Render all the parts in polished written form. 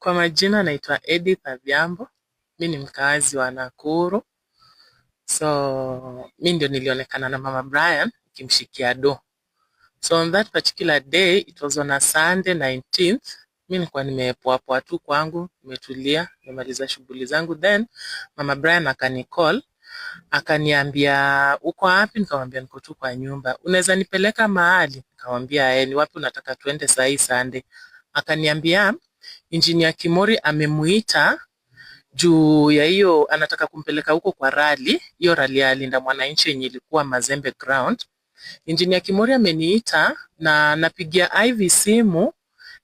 Kwa majina naitwa Edith Adhiambo, mi ni mkaazi wa Nakuru. So mi ndio nilionekana na Mama Brian nikimshikia do. So on that particular day, it was on a Sunday 19th, mi nilikuwa nimepoapoa tu kwangu, nimetulia, nimemaliza shughuli zangu, then Mama Brian akanicall, akaniambia, "Uko wapi?" Nikamwambia, "Niko tu kwa nyumba." "Unaweza nipeleka mahali?" Nikamwambia, "Eh, ni wapi unataka tuende saa hii Sunday?" Akaniambia Engineer Kimori amemuita juu ya hiyo, anataka kumpeleka huko kwa rally, hiyo rally ya Linda Mwananchi yenye ilikuwa Mazembe ground. "Engineer Kimori ameniita na napigia Ivy simu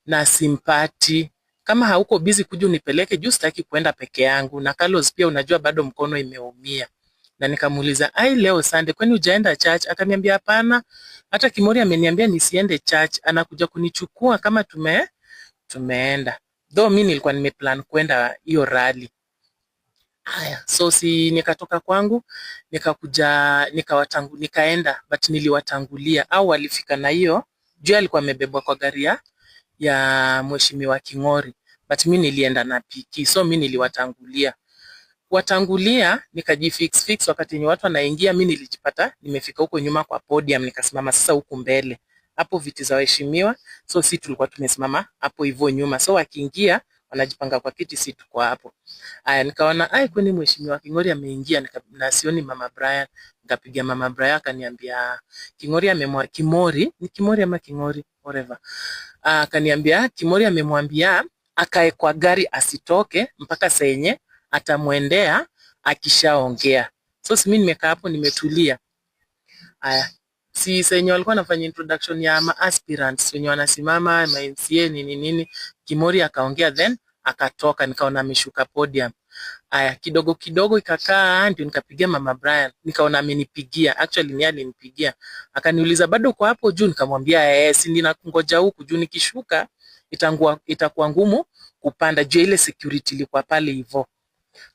na simpati. Kama hauko busy, kuja unipeleke juu sitaki kuenda peke yangu, na Carlos pia unajua bado mkono imeumia." Na nikamuuliza, "Ai, leo Sunday kwani hujaenda church?" Akaniambia, "Hapana, hata Kimori ameniambia nisiende church, anakuja kunichukua kama tumeenda." Though mi nilikuwa nimeplan kwenda hiyo rally. Haya, so si nikatoka kwangu, nikakuja, nikaenda, but niliwatangulia au walifika na hiyo juu alikuwa amebebwa kwa gari ya Mheshimiwa King'ori, but mi nilienda na piki, so mi niliwatangulia watangulia, nikajifix fix. Wakati yenye watu wanaingia, mi nilijipata nimefika huko nyuma kwa podium, nikasimama sasa huku mbele hapo viti za waheshimiwa, so si tulikuwa tumesimama hapo hivyo nyuma, so wakiingia wanajipanga kwa kiti, si tuko hapo. Aya, nikaona, ai, kwani Mheshimiwa King'ori ameingia, na sioni Mama Brian. Nikapigia Mama Brian, akaniambia King'ori amemwa Kimori, ni Kimori ama King'ori, whatever. Akaniambia Kimori amemwambia akae kwa gari asitoke mpaka saa yenye atamwendea akishaongea. So si mimi nimekaa hapo nimetulia. Aya, si saa yenye walikuwa wanafanya introduction ya ma aspirants wenye wanasimama ma MCA, nini nini, Kimori akaongea, then akatoka, nikaona ameshuka podium. Aya, kidogo kidogo ikakaa, ndio nikapigia Mama Brian, nikaona amenipigia. Actually ni alinipigia, akaniuliza, "Bado uko hapo juu?" Nikamwambia, "Eh, si ninakungoja huku juu nikishuka itakuwa ngumu kupanda juu ya ile security ilikuwa pale hivyo."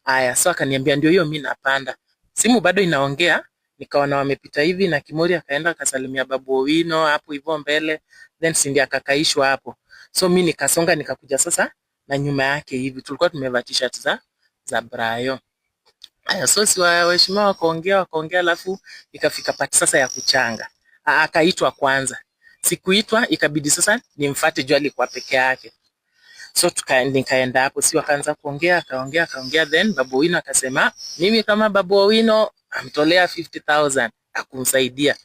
Aya, so akaniambia, "Ndio hiyo, mimi napanda." Simu bado inaongea, nikaona wamepita hivi na Kimori akaenda akasalimia Babu Owino hapo hivyo mbele, then si ndio akakaishwa hapo. So mi nikasonga, nikakuja sasa na nyuma yake hivi, tulikuwa tumevaa t-shirt za Brayo. Aya, so si waheshimiwa wakaongea wakaongea, alafu ikafika part sasa ya kuchanga. Akaitwa kwanza, sikuitwa, ikabidi sasa nimfuate juu alikuwa peke yake. So nikaenda hapo, si wakaanza kuongea, akaongea akaongea, then Babu Owino akasema, "Mimi kama Babu Owino amtolea 50,000 akumsaidia.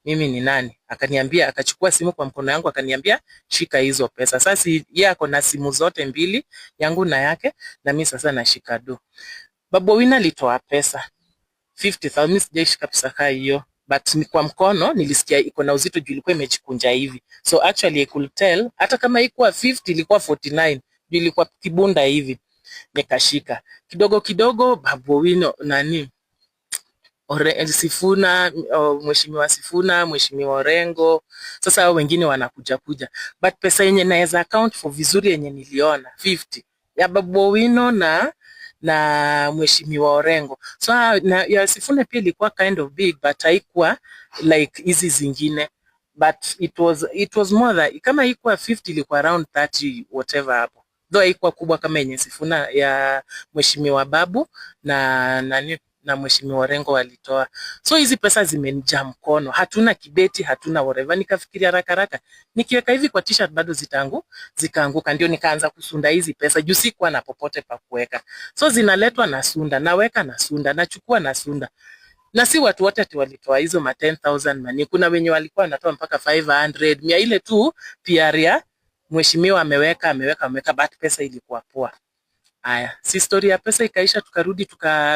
Mimi ni nani?" Akaniambia, akachukua simu kwa mkono yangu, akaniambia, "Shika hizo pesa." Sasa si yeye ako na simu zote mbili, yangu na yake, na mimi sasa nashika do. Babu Owino alitoa pesa 50,000, mimi sijaishika pesa kaa hiyo, but ni kwa mkono nilisikia iko na uzito juu ilikuwa imejikunja hivi. So actually I could tell hata kama ikuwa 50, ilikuwa 49 juu ilikuwa kibunda hivi. Nikashika kidogo kidogo, Babu Owino, nani, Sifuna, Mheshimiwa Sifuna, Mheshimiwa Orengo, sasa hao wengine wanakuja kuja, but pesa yenye naweza account for vizuri yenye niliona 50 ya Babu Owino na Mheshimiwa Orengo. So na ya Sifuna pia ilikuwa kind of big, but haikuwa like hizi zingine, but it was more than, kama haikuwa 50, ilikuwa around 30, whatever hapo, though haikuwa kubwa kama yenye Sifuna, ya Mheshimiwa Babu na nani na Mheshimiwa Orengo walitoa. So hizi pesa zimenijaa mkono, hatuna kibeti, hatuna whatever. Nikafikiria haraka haraka, nikiweka hivi kwa t-shirt bado zikaanguka, ndio nikaanza kusunda hizi pesa juu sikuwa na popote pa kuweka. So zinaletwa na sunda, naweka na sunda, nachukua na sunda, na si watu wote ati walitoa hizo ma 10,000 mani. Kuna wenye walikuwa wanatoa mpaka 500, 100, ile tu PR ya mheshimiwa ameweka ameweka ameweka, but pesa ilikuwa poa. Aya, si story ya pesa ikaisha, tukarudi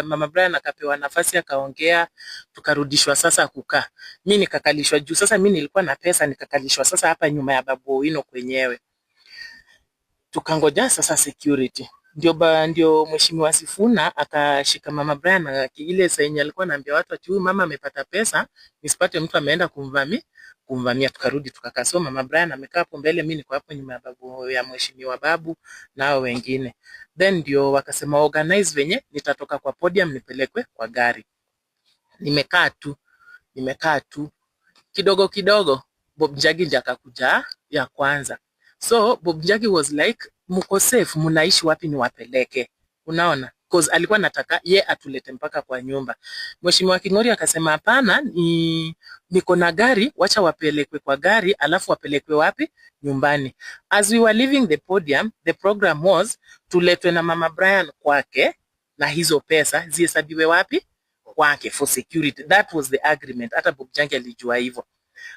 Mama Brian akapewa nafasi akaongea, tukarudishwa sasa kukaa. Mi nikakalishwa juu sasa mi nilikuwa na pesa, nikakalishwa sasa hapa nyuma ya Babu Owino kwenyewe. Tukangoja sasa security. Ndio Mheshimiwa Sifuna akashika Mama Brian na ile saa yenye alikuwa anaambia watu ati huyu mama amepata pesa, nisipate mtu ameenda kumvamia. Tukarudi tukakaa. So Mama Brian amekaa hapo mbele, mi niko hapo nyuma ya babu ya Mheshimiwa Babu na hao wengine. Then ndio wakasema organize venye nitatoka kwa podium nipelekwe kwa gari. Nimekaa tu, nimekaa tu, kidogo kidogo Bob Njagi ndiye akakuja ya kwanza. So Bob Njagi was like, Mko safe? Mnaishi wapi niwapeleke?" Unaona, 'cause alikuwa anataka ye atulete mpaka kwa nyumba. Mheshimiwa King'ori akasema, "Hapana, ni niko na gari, wacha wapelekwe kwa gari, alafu wapelekwe wapi? Nyumbani." As we were leaving the podium, the program was tuletwe na Mama Brian kwake na hizo pesa zihesabiwe wapi? Kwake, for security. That was the agreement. Hata Bob Njagi alijua hivyo.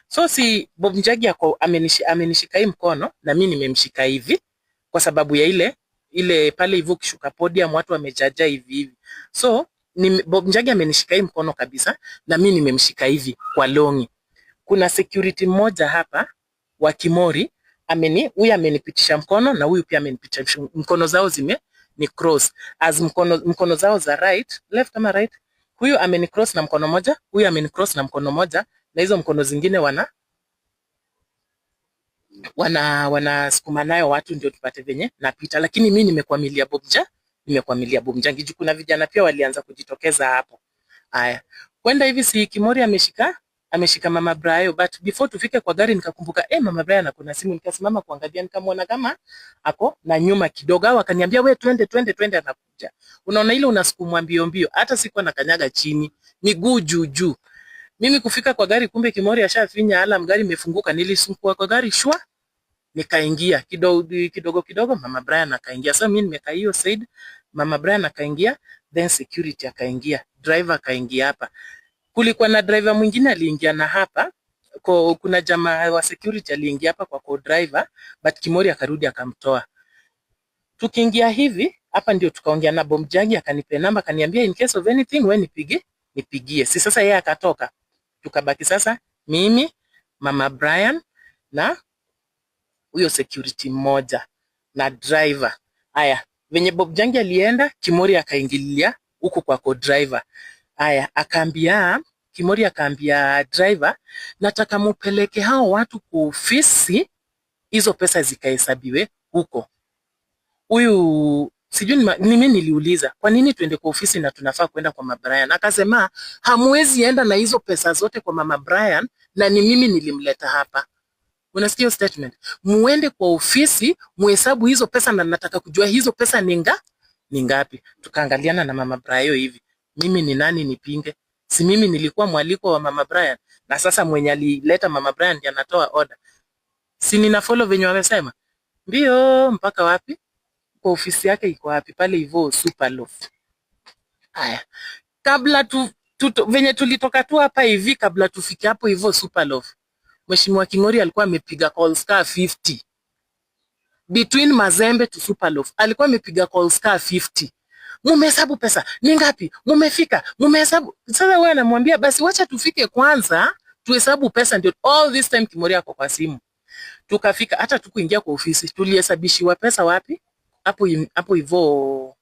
So si Bob Njagi ako amenishika hii mkono na mimi nimemshika hivi kwa sababu ya ile ile pale hivyo ukishuka podium watu wamejaja hivi hivi. So ni Bob Njagi amenishika hii mkono kabisa na mimi nimemshika hivi kwa longi. Kuna security mmoja hapa wa Kimori huyu amenipitisha mkono na huyu pia amenipitisha mkono, zao zime ni cross as mkono zao za right, left ama right. Huyu ameni cross na mkono moja, huyu ameni cross na mkono moja, na hizo mkono zingine wanasukuma nayo watu ndio tupate venye napita, lakini mi nimekwamilia Bob Njangi juu kuna vijana pia walianza kujitokeza hapo. Aya, kwenda hivi si Kimori ameshika Mama Brayo, but before tufike kwa gari nikakumbuka, eh, Mama Brayo na kuna simu, nikasimama kuangalia, nikamwona kama ako na nyuma kidogo, au akaniambia, "We twende, twende, twende, anakuja." Unaona ile unasukumwa mbio mbio, hata sikuwa nakanyaga chini, miguu juu juu. Mimi kufika kwa gari, kumbe Kimori ashafinya alarm, gari imefunguka, nilisukua kwa gari shwa, nikaingia kidogo kidogo kidogo, Mama Brian akaingia. So mimi nimekaa hiyo side, Mama Brian akaingia, then security akaingia, driver akaingia hapa. Kulikuwa na driver mwingine aliingia na hapa kuna jamaa wa security aliingia hapa kwa co-driver, but Kimori akarudi akamtoa. Tukiingia hivi hapa ndio tukaongea na Bob Njagi, akanipe namba, akaniambia, "In case of anything we nipigie." Si sasa yeye akatoka, tukabaki sasa mimi, Mama Brian na huyo security mmoja na driver. Aya, venye Bob Njagi alienda, Kimori akaingililia huku kwa co-driver. Aya, akaambia Kimori akaambia driver, "Nataka mupeleke hao watu kwa ofisi, hizo pesa zikahesabiwe huko." Huyu sijui ni mimi niliuliza, "Kwa nini tuende kwa ofisi na tunafaa kwenda kwa Mama Brian?" Akasema, "Hamwezi enda na hizo pesa zote kwa Mama Brian na ni mimi nilimleta hapa." Unasikia hiyo statement? "Muende kwa ofisi muhesabu hizo pesa na nataka kujua hizo pesa ni ngapi." Tukaangaliana na Mama Brian hivi. Mimi ni nani nipinge? Si mimi nilikuwa mwaliko wa Mama Brian na sasa mwenye alileta Mama Brian ndiye anatoa order. Si nina follow venye wamesema? Mbio mpaka wapi? Kwa ofisi yake iko wapi? Pale hivyo Superloaf. Haya. Kabla tu venye tulitoka tu hapa hivi, kabla tufike hapo hivyo Superloaf, Mheshimiwa King'ori alikuwa amepiga calls kaa 50 between Mazembe to Superloaf. Alikuwa amepiga calls kaa 50. "Mumehesabu pesa ni ngapi? Mumefika? Mumehesabu?" Sasa wewe anamwambia, "Basi wacha tufike kwanza tuhesabu pesa ndio." All this time Kimori ako kwa simu. Tukafika, hata tukuingia kwa ofisi, tulihesabishiwa pesa wapi? Hapo hivyo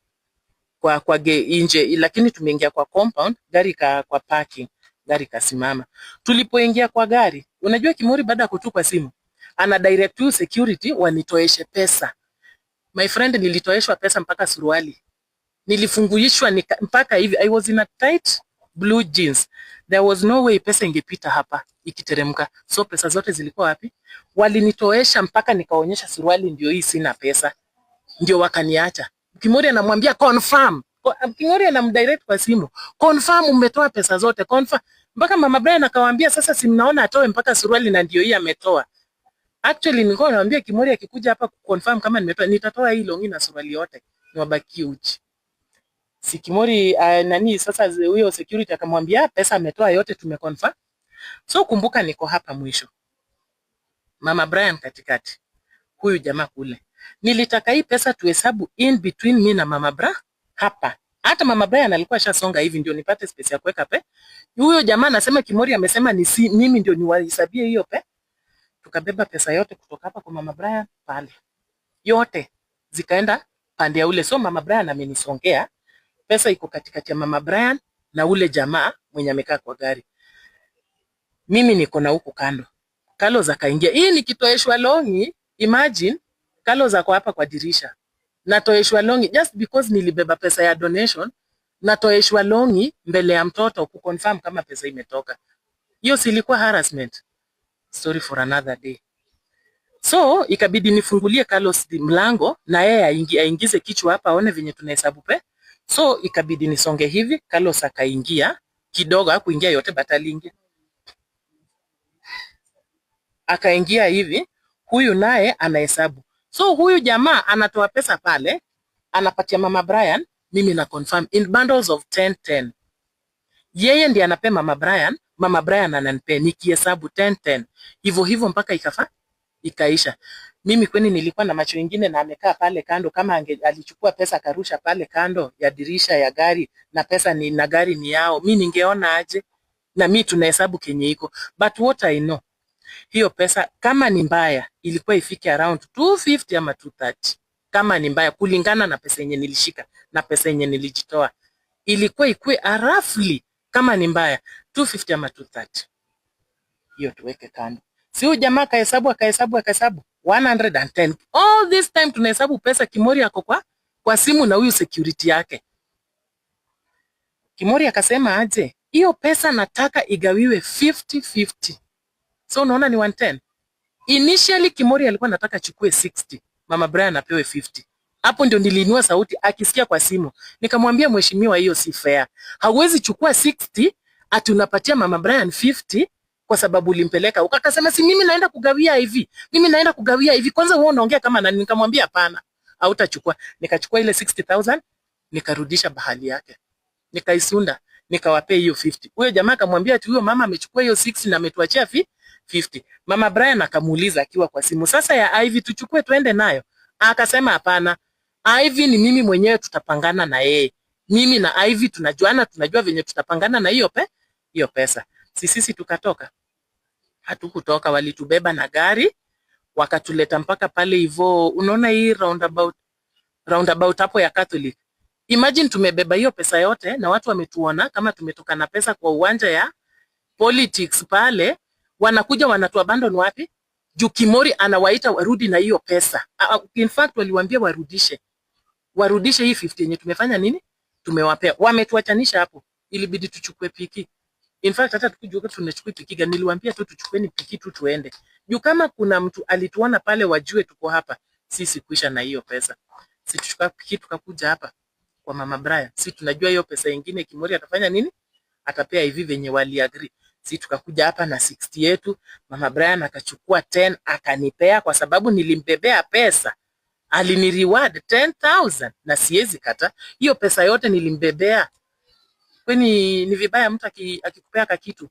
kwa nje, lakini tumeingia kwa compound, gari ka kwa parking, gari kasimama. Tulipoingia kwa gari, unajua Kimori baada ya kutupa simu ana direct tu security wanitoeshe pesa. My friend, nilitoeshwa pesa mpaka suruali nilifunguishwa mpaka hivi. I was in a tight blue jeans. There was no way pesa ingepita hapa ikiteremka. So pesa zote zilikuwa wapi? Walinitoesha mpaka nikaonyesha suruali, ndio hii, sina pesa, ndio wakaniacha. Kimori anamwambia, "Confirm." King'ori anamdirect kwa simu, "Confirm umetoa pesa zote, confirm." Mpaka Mama Brian akawaambia, "Sasa si mnaona atoe mpaka suruali na ndio hii ametoa." Actually nilikuwa naambia Kimori akikuja hapa kuconfirm kama nimetoa, nitatoa hii longi na suruali yote niwabakie uchi. Si Kimori nani sasa huyo security akamwambia pesa ametoa yote, tumeconfirm. So kumbuka niko hapa mwisho. Mama Brian katikati. Huyu jamaa kule. Nilitaka hii pesa tuhesabu in between me na Mama Bra hapa. Hata Mama Brian alikuwa ashasonga hivi ndio nipate space ya kuweka pe. Huyo jamaa anasema Kimori amesema ni si, mimi ndio niwahesabie hiyo pe. Tukabeba pesa yote kutoka hapa kwa Mama Brian pale. Yote zikaenda pande ya ule. So Mama Brian amenisongea. Pesa iko katikati ya Mama Brian na ule jamaa mwenye amekaa kwa gari. Mimi niko na huku kando. Carlos akaingia. Hii nikitoeshwa longi, imagine Carlos ako hapa kwa dirisha. Natoeshwa longi just because nilibeba pesa ya donation, natoeshwa longi mbele ya mtoto kuconfirm kama pesa imetoka. Hiyo si ilikuwa harassment? Story for another day. So ikabidi nifungulie Carlos mlango na yeye aingize kichwa hapa aone venye tunahesabu pe. So ikabidi nisonge hivi, Carlos akaingia kidogo, hakuingia yote but aliingia. Akaingia hivi, huyu naye anahesabu. So huyu jamaa anatoa pesa pale, anapatia Mama Brian, mimi na confirm in bundles of 10 10. Yeye ndiye anapea Mama Brian, Mama Brian ananipea nikihesabu 10 10. Hivyo hivyo mpaka ikaisha. Mimi kweni nilikuwa na macho ingine na amekaa pale kando, kama alichukua pesa akarusha pale kando ya dirisha ya gari na pesa ni na gari ni yao, mi ningeona aje? Na mi tunahesabu kenye iko. But what I know, hiyo pesa kama ni mbaya ilikuwa ifike around 250 ama 230, kama ni mbaya, kulingana na pesa yenye nilishika na pesa yenye nilijitoa, ilikuwa ikue roughly, kama ni mbaya, 250 ama 230. Hiyo tuweke kando. Si huyu jamaa akahesabu, akahesabu, akahesabu 110. All this time tunahesabu pesa, Kimori ako kwa simu na huyu security yake. Kimori akasema aje, hiyo pesa nataka igawiwe 50-50. So unaona ni 110. Initially Kimori alikuwa anataka achukue 60, Mama Brian apewe 50. Hapo ndio niliinua sauti akisikia kwa simu. Nikamwambia, mheshimiwa, hiyo si fair. Hauwezi chukua 60 ati unapatia Mama Brian 50 kwa sababu ulimpeleka. Ukakasema si mimi naenda kugawia hivi. Mimi naenda kugawia hivi. Kwanza wewe unaongea kama nani? Nikamwambia hapana. Hautachukua. Nikachukua ile 60,000 nikarudisha bahali yake. Nikaisunda, nikawapea hiyo 50. Huyo jamaa akamwambia ati huyo mama amechukua hiyo 60 na ametuachia 50. Mama Brian akamuuliza akiwa kwa simu, sasa ya Ivy tuchukue tuende nayo? Akasema hapana, Ivy ni mimi mwenyewe, tutapangana na yeye. Mimi na Ivy tunajuana, tunajua venye tutapangana na hiyo pesa. Si sisi tukatoka? Hatukutoka, walitubeba na gari wakatuleta mpaka pale hivyo. Unaona hii roundabout hapo ya Catholic. Imagine tumebeba hiyo pesa yote na watu wametuona kama tumetoka na pesa kwa uwanja ya politics pale, wanakuja wanatu abandon wapi? Juu Kimori anawaita warudi na hiyo pesa. In fact waliwaambia warudishe hii 50 yenye tumefanya nini, tumewapea. Wametuachanisha hapo, ilibidi tuchukue piki. In fact hata tukujua tunachukua piki gani, niliwaambia tu tuchukueni piki tu tuende. Juu kama kuna mtu alituona pale wajue tuko hapa, sisi kuisha na hiyo pesa. Si tuchukua piki tukakuja hapa kwa Mama Brian. Si tunajua hiyo pesa ingine Kimori atafanya nini? Atapea hivi venye wali agree. Si tukakuja hapa na 60 yetu, Mama Brian akachukua 10 akanipea kwa sababu nilimbebea pesa. Alini reward 10,000 na siwezi kata. Hiyo pesa yote nilimbebea. Kwani ni vibaya mtu akikupea kakitu?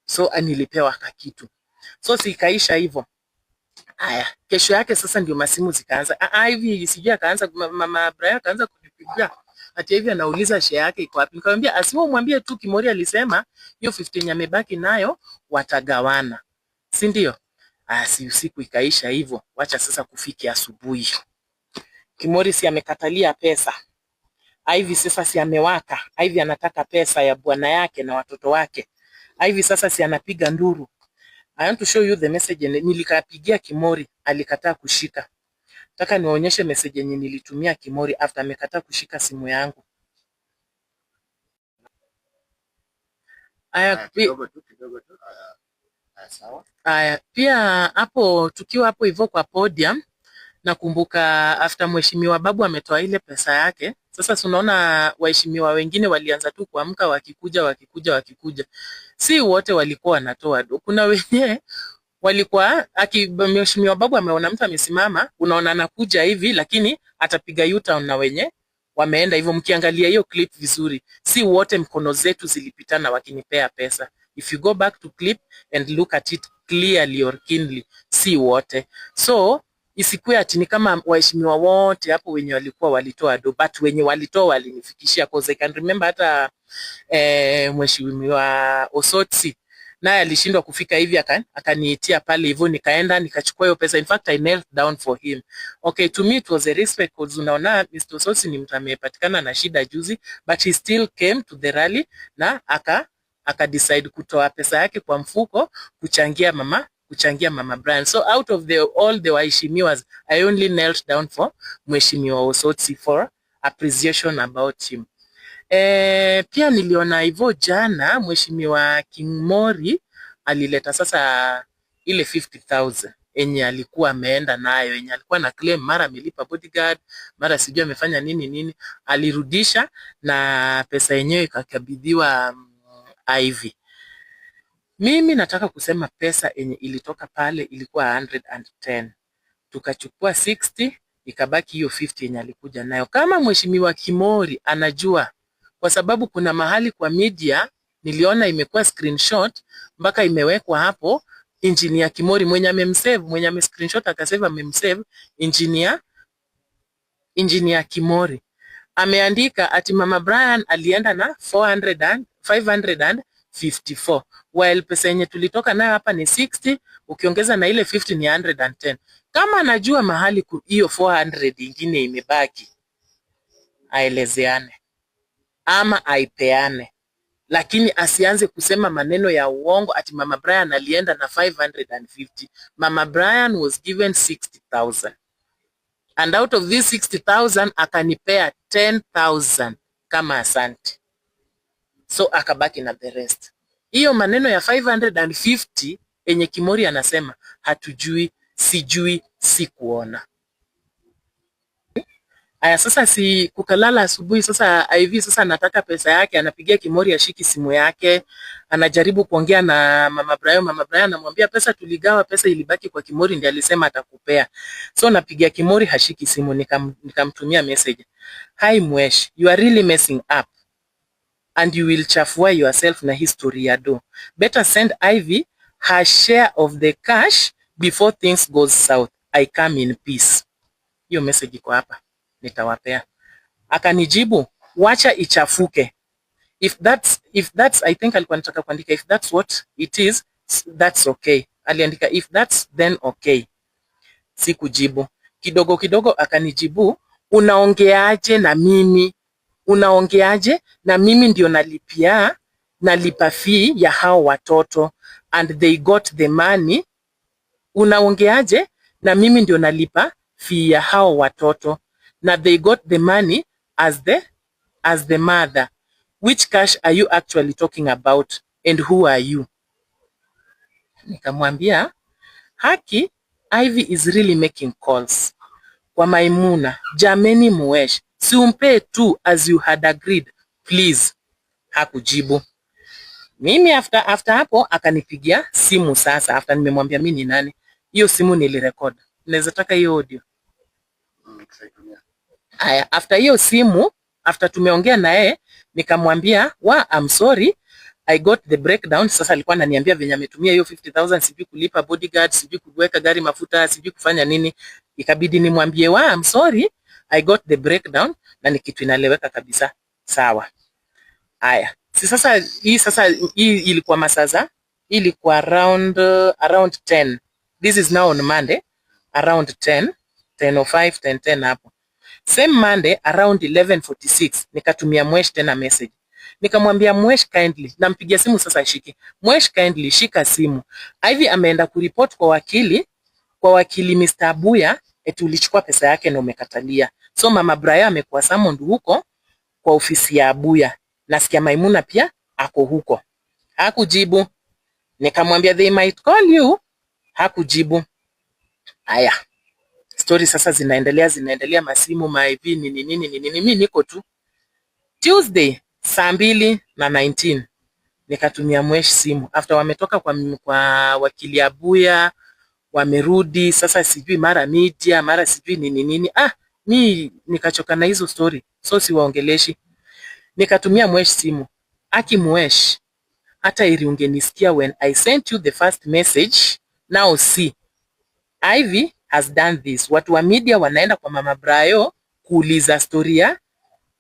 So nilipewa kakitu. So sikaisha hivyo. Aya, kesho yake sasa ndio masimu zikaanza. Hivi sijui akaanza Mama Brian akaanza kunipigia. Ati hivi anauliza share yake iko wapi. Nikamwambia asiwe mwambie tu Kimori alisema hiyo 15 amebaki nayo watagawana. Si ndio? Ah, si usiku ikaisha hivyo. Wacha sasa kufikia asubuhi. Kimori si amekatalia pesa. Ivy sasa si amewaka. Ivy anataka pesa ya bwana yake na watoto wake. Ivy sasa si anapiga nduru. I want to show you the message yenye nilikapigia Kimori, alikataa kushika. Nataka niwaonyeshe message yenye nilitumia Kimori after amekataa kushika simu yangu. Aya, Kidogo tu, kidogo tu. Aya, sawa. Aya, pia hapo tukiwa hapo hivyo kwa podium, nakumbuka after mheshimiwa Babu ametoa ile pesa yake. Sasa tunaona waheshimiwa wengine walianza tu kuamka wakikuja wakikuja wakikuja. Si wote walikuwa wanatoa do. Kuna wenye walikuwa aki mheshimiwa Babu ameona mtu amesimama, unaona anakuja hivi, lakini atapiga U-turn na wenye wameenda hivyo. Mkiangalia hiyo clip vizuri, si wote mkono zetu zilipitana wakinipea pesa. If you go back to clip and look at it clearly or keenly, si wote. So isikuwe ati ni kama waheshimiwa wote hapo wenye walikuwa walitoa do, but wenye walitoa walinifikishia, cause I can remember hata mheshimiwa Osotsi naye alishindwa kufika hivi akaniitia pale hivyo, nikaenda nikachukua hiyo pesa. In fact I knelt down for him. Okay, to me it was a respect cause unaona Mr. Osotsi ni mtu amepatikana na shida juzi, but he still came to the rally na aka decide kutoa pesa yake kwa mfuko kuchangia mama Brian. So out of the all the waheshimiwas, I only knelt down for Mheshimiwa Osotsi for appreciation about him. Pia niliona hivyo jana Mheshimiwa King Mori alileta sasa ile 50,000 Enye alikuwa ameenda nayo, enye alikuwa na claim, mara amelipa bodyguard, mara sijui amefanya nini nini, alirudisha na pesa yenyewe ikakabidhiwa Ivy. Mimi nataka kusema pesa yenye ilitoka pale ilikuwa 110, tukachukua 60, ikabaki hiyo 50 yenye alikuja nayo. Kama Mheshimiwa Kimori anajua, kwa sababu kuna mahali kwa media niliona imekuwa screenshot mpaka imewekwa hapo, Engineer Kimori mwenye amemsave, mwenye ame screenshot akasave, amemsave Engineer Kimori ameandika ati Mama Brian alienda na 400 and 554, while pesa yenye tulitoka nayo hapa ni 60, ukiongeza na ile 50 ni 110. Kama anajua mahali hiyo 400 ingine imebaki, aelezeane ama aipeane, lakini asianze kusema maneno ya uongo ati Mama Brian alienda na 550. Mama Brian was given 60,000 and out of this 60,000 akanipea 10,000 kama asante, so akabaki na the rest. Hiyo maneno ya 550 yenye Kimori anasema hatujui, sijui, sikuona. Aya, sasa si kukalala asubuhi sasa Ivy sasa anataka pesa yake, anapigia Kimori ashiki simu yake, anajaribu kuongea na Mama Brian, Mama Brian anamwambia pesa tuligawa, pesa ilibaki kwa Kimori, ndiye alisema atakupea. So napigia Kimori hashiki simu, nikamtumia message. "Hi Mwesh, you are really messing up and you will chafua yourself na history ya do. Better send Ivy her share of the cash before things goes south. I come in peace." Hiyo message iko hapa, nitawapea. Akanijibu, "Wacha ichafuke. If that's," I think alikuwa anataka kuandika "if that's what it is, that's okay." Aliandika "if that's then okay." Sikujibu. Kidogo kidogo akanijibu, "Unaongeaje na mimi? Unaongeaje na mimi? Ndio nalipia, nalipa fee ya hao watoto and they got the money. Unaongeaje na mimi? Ndio nalipa fee ya hao watoto na they got the money as the mother. Which cash are you actually talking about and who are you?" Nikamwambia, "Haki, Ivy is really making calls kwa Maimuna. Jameni Mwesh, si umpe tu as you had agreed, please." Hakujibu. Mimi after hapo akanipigia simu sasa, after nimemwambia mimi ni nani. Hiyo simu nilirecord. Naweza taka hiyo audio. Tutaitumia. Aya, after hiyo simu, after tumeongea na yeye, nikamwambia, "Wa, I'm sorry, I got the breakdown." Sasa alikuwa ananiambia venye ametumia hiyo 50,000, sijui kulipa bodyguard, sijui kuweka gari mafuta, sijui kufanya nini. Ikabidi nimwambie, "Wa, I'm sorry, I got the breakdown na ni kitu inaeleweka kabisa." Sawa. Aya, si sasa hii ilikuwa masaa, ilikuwa around 10. This is now on Monday around 10, 10:05, 10:10 hapo. Same Monday around 11:46 nikatumia Mwesh tena message. Nikamwambia, "Mwesh, kindly," nampigia simu sasa ashiki. "Mwesh, kindly shika simu. Ivy ameenda kuripoti kwa wakili Mr. Abuya eti ulichukua pesa yake na umekatalia. So Mama Brian amekuwa summoned huko kwa ofisi ya Abuya. Nasikia Maimuna pia ako huko." Hakujibu. Nikamwambia, "They might call you." Hakujibu. Aya, story sasa zinaendelea zinaendelea, masimu maiv nini nini nini nini, mimi niko tu. Tuesday saa 2:19 nikatumia Mwesh simu after wametoka kwa wakili Abuya, wamerudi sasa, sijui mara media mara sijui nini nini. Ah, mi nikachoka na hizo story, so siwaongeleshi. Nikatumia Mwesh simu, "Aki Mwesh, hata ili ungenisikia when I sent you the first message. Now see, Ivy has done this. Watu wa media wanaenda kwa Mama Brayo kuuliza story ya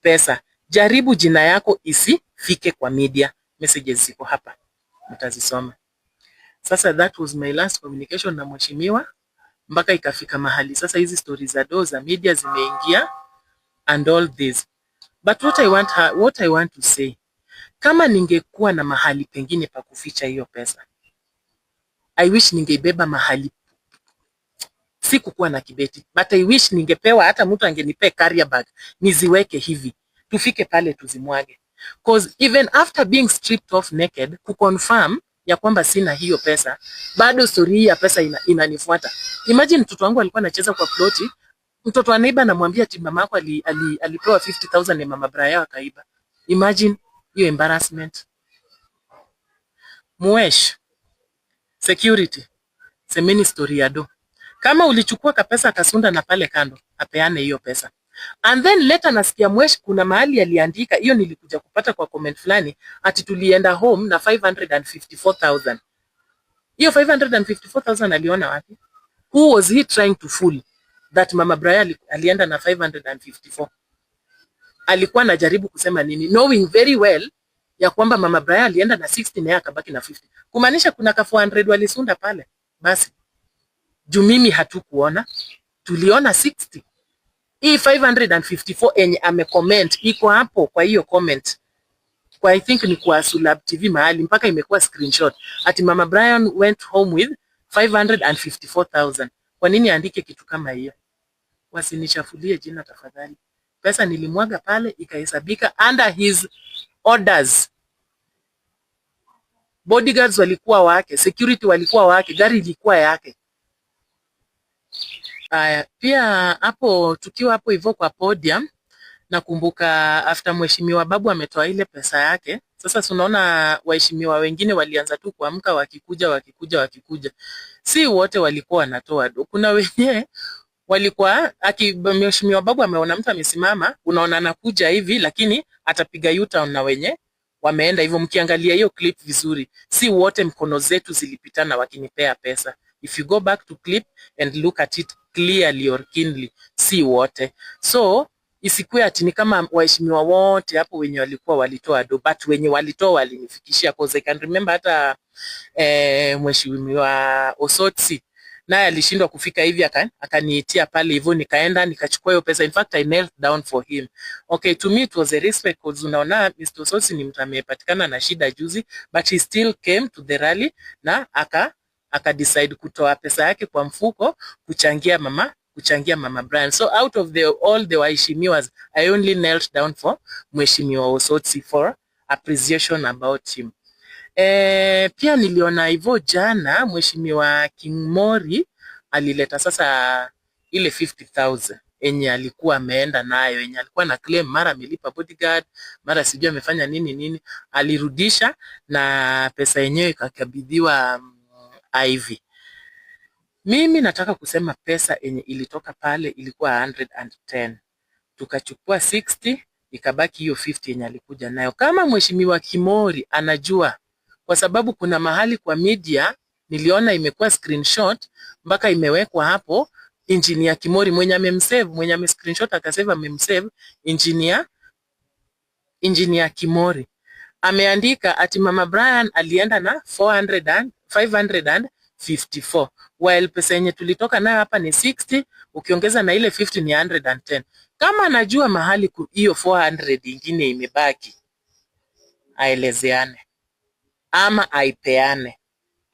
pesa. Jaribu jina yako isifike kwa media." Messages ziko hapa, mtazisoma. Sasa that was my last communication na mheshimiwa, mpaka ikafika mahali sasa hizi stories za do za media zimeingia and all this. But what I want to say, kama ningekuwa na mahali pengine pa kuficha hiyo pesa, I wish ningeibeba mahali. Sikukuwa na kibeti, but I wish ningepewa, hata mtu angenipea carrier bag niziweke hivi, tufike pale tuzimwage, 'cause even after being stripped off naked, kuconfirm ya kwamba sina hiyo pesa, bado story hii ya pesa inanifuata. Imagine mtoto wangu alikuwa anacheza kwa ploti, mtoto wa neighbor anamwambia ati mama yako alipewa 50,000 ya Mama Brian akaiba. Imagine hiyo embarrassment. Mhesh, security, semeni story ya do. Kama ulichukua kapesa akasunda na pale kando, apeane hiyo pesa. And then later nasikia Mhesh kuna mahali aliandika, hiyo nilikuja kupata kwa comment fulani, ati tulienda home na 554,000. Hiyo 554,000 aliona wapi? Who was he trying to fool that Mama Brian alienda na 554? Alikuwa anajaribu kusema nini? Knowing very well ya kwamba Mama Brian alienda na 60 na yeye akabaki na 50. Kumaanisha kuna ka 400 walisunda pale. Basi. Juu mimi hatukuona, tuliona 60. Hii 554 enye amecomment iko hapo kwa hiyo comment. Kwa I think ni kwa Sulab TV mahali mpaka imekuwa screenshot. Ati Mama Brian went home with 554,000. Kwa nini aandike kitu kama hiyo? Wasinichafulie jina tafadhali. Pesa nilimwaga pale ikahesabika under his orders. Bodyguards walikuwa wake, security walikuwa wake, gari ilikuwa yake. Aya, pia hapo tukiwa hapo hivyo kwa podium, nakumbuka after mheshimiwa Babu ametoa ile pesa yake. Sasa tunaona waheshimiwa wengine walianza tu kuamka wakikuja wakikuja wakikuja. Si wote walikuwa wanatoa do. Kuna wenye walikuwa aki mheshimiwa Babu ameona mtu amesimama, unaona anakuja hivi, lakini atapiga U-turn na wenye wameenda hivyo. Mkiangalia hiyo clip vizuri, si wote mkono zetu zilipitana wakinipea pesa. If you go back to clip and look at it clearly or keenly, si wote. So isikuwe ati ni kama waheshimiwa wote hapo wenye walikuwa walitoa do, but wenye walitoa walinifikishia, 'cause I can remember hata mheshimiwa Osotsi naye alishindwa kufika hivi akaniitia pale hivyo, nikaenda nikachukua hiyo pesa. In fact, I knelt down for him. Okay, to me it was a respect, 'cause unaona Mr. Osotsi ni mtu amepatikana na shida juzi, but he still came to the rally na aka decide kutoa pesa yake kwa mfuko kuchangia mama Brian. So out of the all the waheshimiwas, I only knelt down for Mheshimiwa Osotsi for appreciation about him. Pia niliona hivyo jana Mheshimiwa King Mori alileta sasa ile 50,000 enye alikuwa ameenda nayo, enye alikuwa na claim mara amelipa bodyguard, mara sijui amefanya nini nini, alirudisha na pesa yenyewe ikakabidhiwa Ivy. Mimi nataka kusema pesa enye ilitoka pale ilikuwa 110, tukachukua 60, ikabaki hiyo 50 yenye alikuja nayo. Kama Mheshimiwa Kimori anajua, kwa sababu kuna mahali kwa media niliona imekuwa screenshot mpaka imewekwa hapo, Engineer Kimori mwenye amemsave, mwenye ame screenshot akasave amemsave Engineer Kimori ameandika ati Mama Brian alienda na 400 and 554, while pesa yenye tulitoka nayo hapa ni 60, ukiongeza na ile 50 ni 110. Kama anajua mahali hiyo 400 ingine imebaki, aelezeane ama aipeane,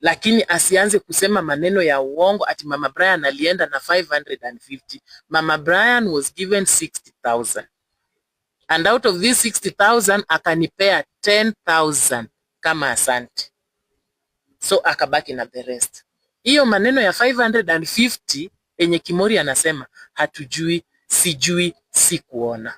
lakini asianze kusema maneno ya uongo ati Mama Brian alienda na 550. Mama Brian was given 60,000 and out of this 60,000 akanipea 10,000 kama asante, so akabaki na the rest. Hiyo maneno ya 550 yenye Kimori anasema hatujui, sijui, sikuona.